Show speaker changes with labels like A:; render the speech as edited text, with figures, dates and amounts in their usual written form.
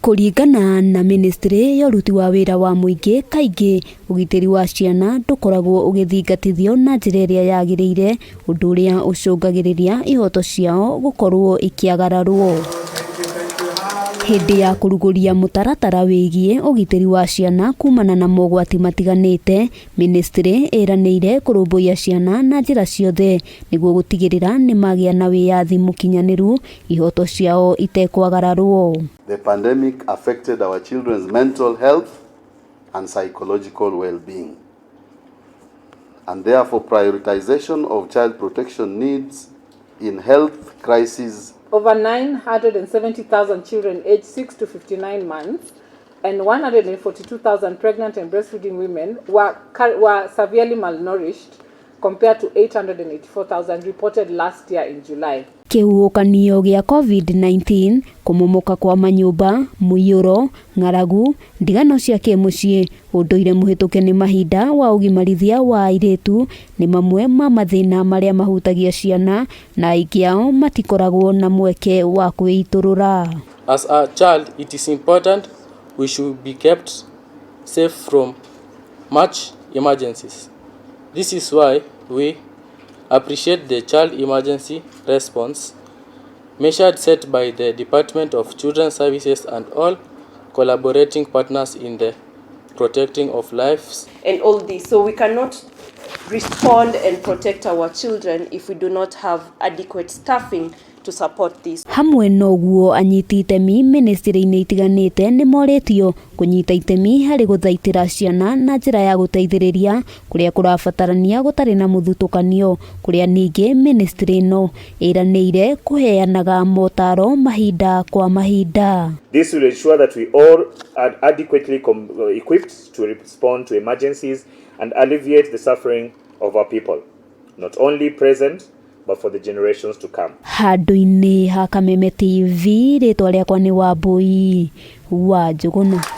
A: Kũringana na mĩnĩstrĩ ya ũruti wa wĩra wa mũingĩ, kaingĩ ũgitĩri wa ciana ndũkoragwo ũgĩthingatithio na njĩra ĩrĩa yagĩrĩire, ũndũ ũrĩa ũcũngagĩrĩria ihoto ciao gũkorwo ikĩagararwo. Hĩndĩ ya kũrugũria mũtaratara wĩgiĩ ũgitĩri wa ciana kumana na mogwati matiganĩte, mĩnĩstrĩ ĩranĩire kũrũmbũiya ciana na njĩra ciothe nĩguo gũtigĩrĩra nĩ magĩa na wĩyathi mũkinyanĩru, ihoto ciao itekwagararwo.
B: The pandemic affected our children's mental health and psychological well-being, and therefore prioritization of child protection needs in health crises.
C: Over 970,000 children aged 6 to 59 months and 142,000 pregnant and breastfeeding women were severely malnourished compared to 884,000 reported last year in July.
A: Kĩhuhũkanio gĩa COVID-19, kũmomoka kwa manyũmba, mũiyũro, ng'aragu, ndigano cia kĩmũciĩ, ũndũire mũhĩtũke nĩ mahinda wa ũgimarithia wa airĩtu nĩ mamwe ma mathĩna marĩa mahutagia ciana na aingĩ ao matikoragwo na mweke wa kwĩitũrũra.
D: As a child, it is important we should be kept safe from much emergencies. This is why we appreciate the child emergency response measured set by the Department of Children's Services and all collaborating partners in the protecting of lives.
E: And all this. So we cannot respond and protect our children if we do not have adequate staffing to support this.
A: Hamwe na ũguo, anyiti itemi mĩnĩstrĩ-inĩ itiganĩte nĩ morĩtio kũnyita itemi harĩ gũthaitĩra ciana na njĩra ya gũteithĩrĩria kũrĩa kũrabatarania gũtarĩ na mũthutũkanio, kũrĩa ningĩ mĩnĩstrĩ ĩno ĩranĩire kũheanaga motaro mahinda kwa mahinda.
F: This will ensure that we all are adequately equipped to respond to emergencies and alleviate the suffering of our people, not only present, but for the generations to come.
A: Handũ-inĩ ha Kameme TV, rĩtwa rĩakwa nĩ Wambui wa Njũgũna.